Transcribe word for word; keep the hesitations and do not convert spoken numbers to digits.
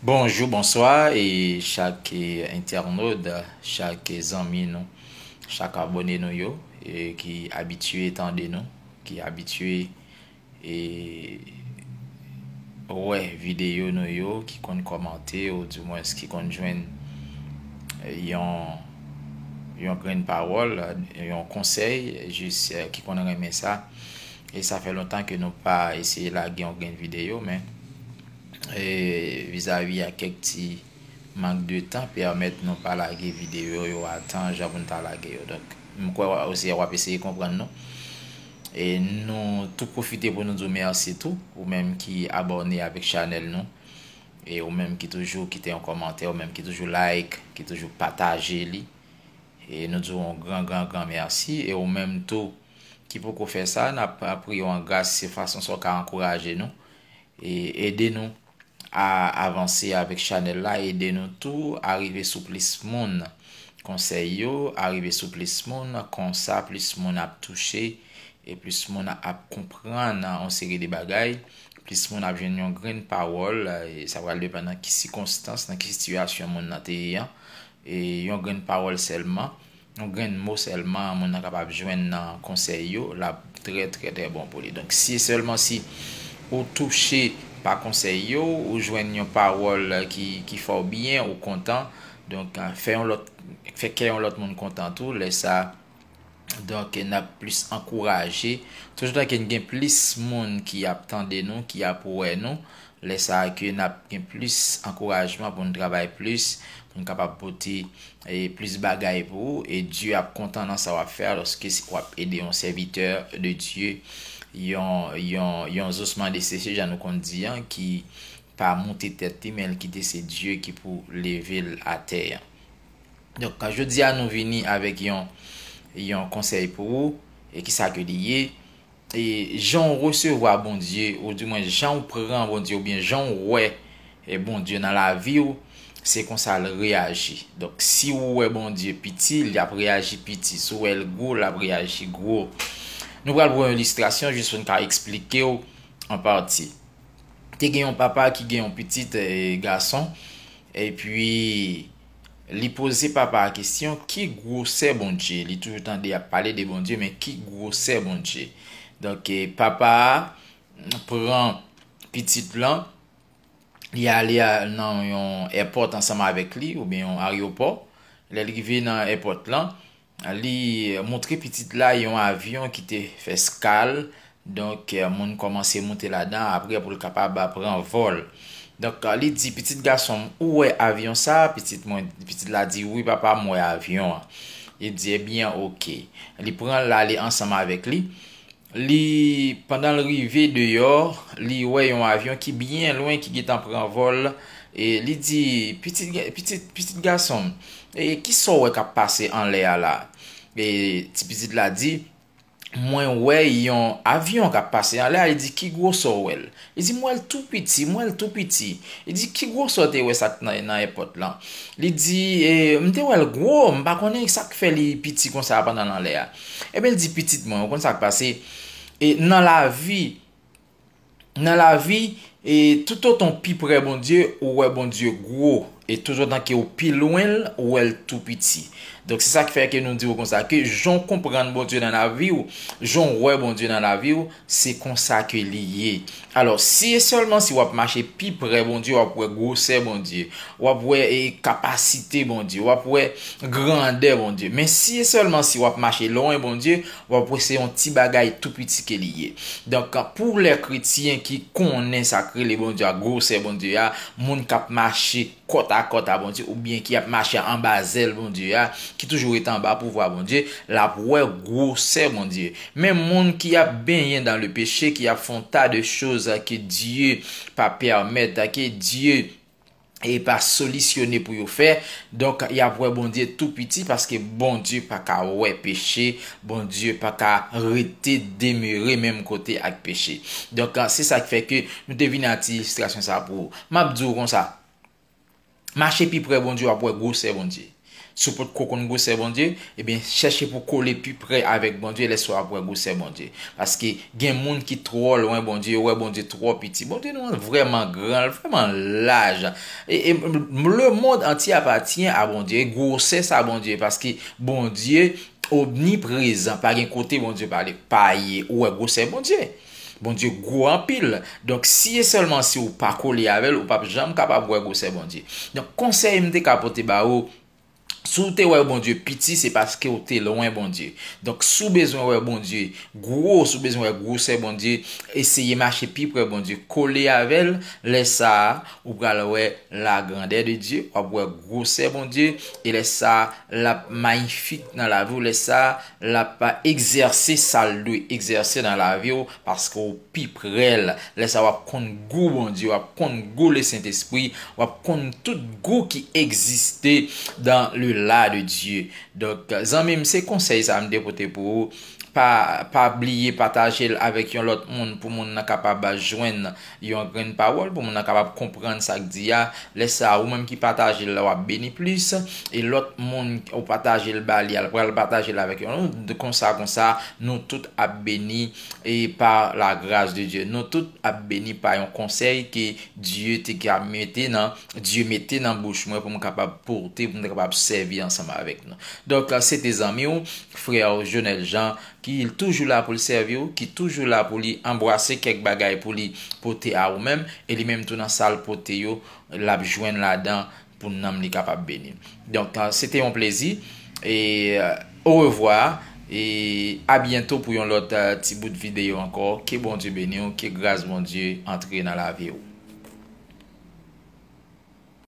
Bonjou, bonswa, e chak, e, entènot, chak, e, zanmi nou, chak abòne nou yo, e, ki abitye tande nou, ki abitye, e, wè videyo nou yo, ki konn kòmante, oudimwens ki konn jwenn, e, yon, yon grenn pawòl, yon konsèy, jis, e, ki konn renmen sa. E sa fè lontan ke nou pa eseye lage yon grenn videyo, men, e, vizavi a kèk ti mank de tan pèmèt nou pa lage videyo yo a tan jan pou n ta lage yo. Donk, m kwè w, osi w ap eseye konprann nou. E nou tou pwofite pou nou di w mèsi tou, ou menm ki abòne avèk chanèl nou, e ou menm ki toujou kite yon kòmantè, ou menm ki toujou like, ki toujou pataje li. E nou di w yon gran, gran, gran mèsi. E ou menm tou ki poko fè sa, n ap priye w an gras, se fason sa w ka ankouraje nou, e ede nou a avanse avèk chanèl la, ede nou tou a rive sou plis moun. Konsèy yo a rive sou plis moun, konsa plis moun ap touche, e plis moun ap konprann yon seri de bagay, plis moun ap jwenn yon grenn pawòl, e sa pral depann nan ki sikonstans, nan ki sitiyasyon moun nan te ye an. E yon grenn pawòl sèlman, yon grenn mo sèlman, moun nan kapab jwenn nan konsèy yo, l ap trè, trè, trè bon pou li. Donk, si sèlman si ou touche pa konsèy yo, ou jwenn yon pawòl ki, ki fè w byen, ou kontan, donk, fè yon lòt, fè kè yon lòt moun kontan tou, lè sa, donk, n ap plis ankouraje. Toutotan ke n gen plis moun ki ap tande nou, ki ap wè nou, lè sa a ke n ap gen plis ankourajman pou n travay plis, pou n kapab pote, e, plis bagay pou ou, e Dye ap kontan nan sa w ap fè a, lòske w ap ede yon sèvitè de Dye, yon, yon, yon zosman deseche, jan nou konn di an, ki pa moute tèt li, men l kite se Dye ki pou leve l atè an. Donk, jodi a, nou vini avèk yon, yon konsèy pou ou, e kisa ke li ye? E jan w resevwa Bondye, oudimwens jan w pran Bondye, oubyen jan w wè, e, Bondye nan lavi w, se konsa l reyaji. Donk, si w wè Bondye piti, l ap reyaji piti. Si w wè l gwo, l ap reyaji gwo. Nou pral pran yon ilistrasyon jis pou n ka eksplike w an pati. Te gen yon papa ki gen yon pitit, e, gason, epi li poze papa a kesyon, ki gwosè Bondye? Li toujou tande y ap pale de Bondye, men ki gwosè Bondye? Donk, e, papa a pran pitit lan, li ale a, nan yon èpòt ansanm avèk li, oubyen yon aryopò. Lè l rive nan èpòt lan, li montre pitit la yon avyon ki te fè skal. Donk, moun kòmanse moute ladan apre pou l kapab pran vòl. Donk, li di, pitit gason m, ou wè avyon sa a? Pitit mwen, pitit la di, wi, papa, m wè avyon an. Li di, ebyen, oke. Li pran l ale ansanm avèk li. Li, pandan l rive deyò, li wè yon avyon ki byen lwen, ki gentan pran vòl. E li di, pitit, pitit, pitit gason m, e kisa w wè k ap pase anlè a la? E ti pitit la di, mwen wè yon avyon k ap pase anlè a. Li di, ki gwosè w wè l? Li di, m wè l tou piti, m wè l tou piti. Li di, ki gwosè w te wè sa k nan, nan èpòt lan? Li di, e, m te wè l gwo, m pa konnen sa k fè li piti konsa pandan l anlè a. Ebyen, li di, pitit mwen, ou konn sa k pase? E nan lavi, nan lavi, e toutotan w pi pre Bondye, ou wè Bondye gwo. E toutotan ke w pi lwen l, ou wè l tou piti. Donk, se sa k fè ke nou di w konsa, ke jan w konprann Bondye nan lavi w, jan w wè Bondye nan lavi w, se konsa ke li ye. Alò, si e sèlman si w ap mache pi pre Bondye, w ap wè gwosè Bondye, w ap wè, e, kapasite Bondye, w ap wè grandè Bondye. Men si e sèlman si w ap mache lwen Bondye, w ap wè se yon ti bagay tou piti ke li ye. Donk, pou lè kretyen ki konnen sa k rele Bondye a, gwosè Bondye a, moun k ap mache kòt a kòt a Bondye, oubyen ki ap mache anba zèl Bondye a, ki toujou rete anba pouvwa Bondye, l ap wè gwosè Bondye. Men moun ki ap benyen dans le péché, ki ap fè yon ta de choz ke Dye pa pèmèt, ke Dye, e, pa solisyone pou yo fè, donk, y ap wè Bondye tou piti, paske Bondye pa ka wè peche, Bondye pa ka rete, demere menm kote ak peche. Donk, se sa k fè ke nou te vin a ti ilistrasyon sa pou ou. M ap di w konsa, mache pi pre Bondye, w ap wè gwosè Bondye. Si w potko konn gwosè Bondye, ebyen, chèche pou kole pi pre avèk Bondye, lè sa w ap wè gwosè Bondye. Paske gen moun ki twò lwen Bondye, yo wè Bondye twò piti. Bondye nou an vrèman gran, l vrèman laj. E, e, lemonn antye apatyen a Bondye, e gwosès a Bondye, paske Bondye omniprezan, pa gen kote Bondye pa li, pa ye, ou wè gwosè Bondye. Bondye gwo anpil. Donk, si e sèlman si ou pa kole avè l, ou p ap janm kapab wè gwosè Bondye. Donk, konsèy m te ka pote ba ou, si w te wè Bondye piti, se paske w te lwen Bondye. Donk, si w bezwen wè Bondye gwo, si w bezwen wè gwosè Bondye, eseye mache pi pre Bondye, kole avè l. Lè sa a, ou pral wè la grandeur de Dieu, w ap wè gwosè Bondye, e lè sa a, l ap mayifik nan lavi w, lè sa a, l ap egzèse sa l dwe egzèse nan lavi w, paske w pi pre l. Lè sa a, w ap konn gou Bondye, w ap konn gou Lesentespri, w ap konn tout gou ki egziste dans le la de Dieu. Donk, zanmi m, se konsèy sa a m te pote pou ou. Pa, pa bliye pataje l avèk yon lòt moun pou moun nan kapab jwenn yon grenn pawòl, pou moun nan kapab konprann sa k di a. Lè sa a, ou menm ki pataje l la, w ap beni plis. E lòt moun, ou pataje l ba li a, l pral pataje l avèk yon lòt. Konsa, konsa, nou tout ap beni e pa la grâce de Dieu. Nou tout ap beni pa yon konsèy ke Dye te ka mete nan, Dye mete nan bouch mwen pou m kapab pote, pou m kapab sèvi ansanm avèk nou. Donk, se te zanmi w, frè w, Jonel Jean, ki toujou la pou l sèvi w, ki toujou la pou li anbwase kèk bagay pou li pote a ou menm, e li menm tou nan sa l pote yo, l ap jwenn ladan pou nanm li kapab beni. Donk, se te yon plezi, e orevwa, e abyento pou yon lòt, eh, ti bout videyo ankò. Ke Bondye beni w, ke gras Bondye antre nan lavi w.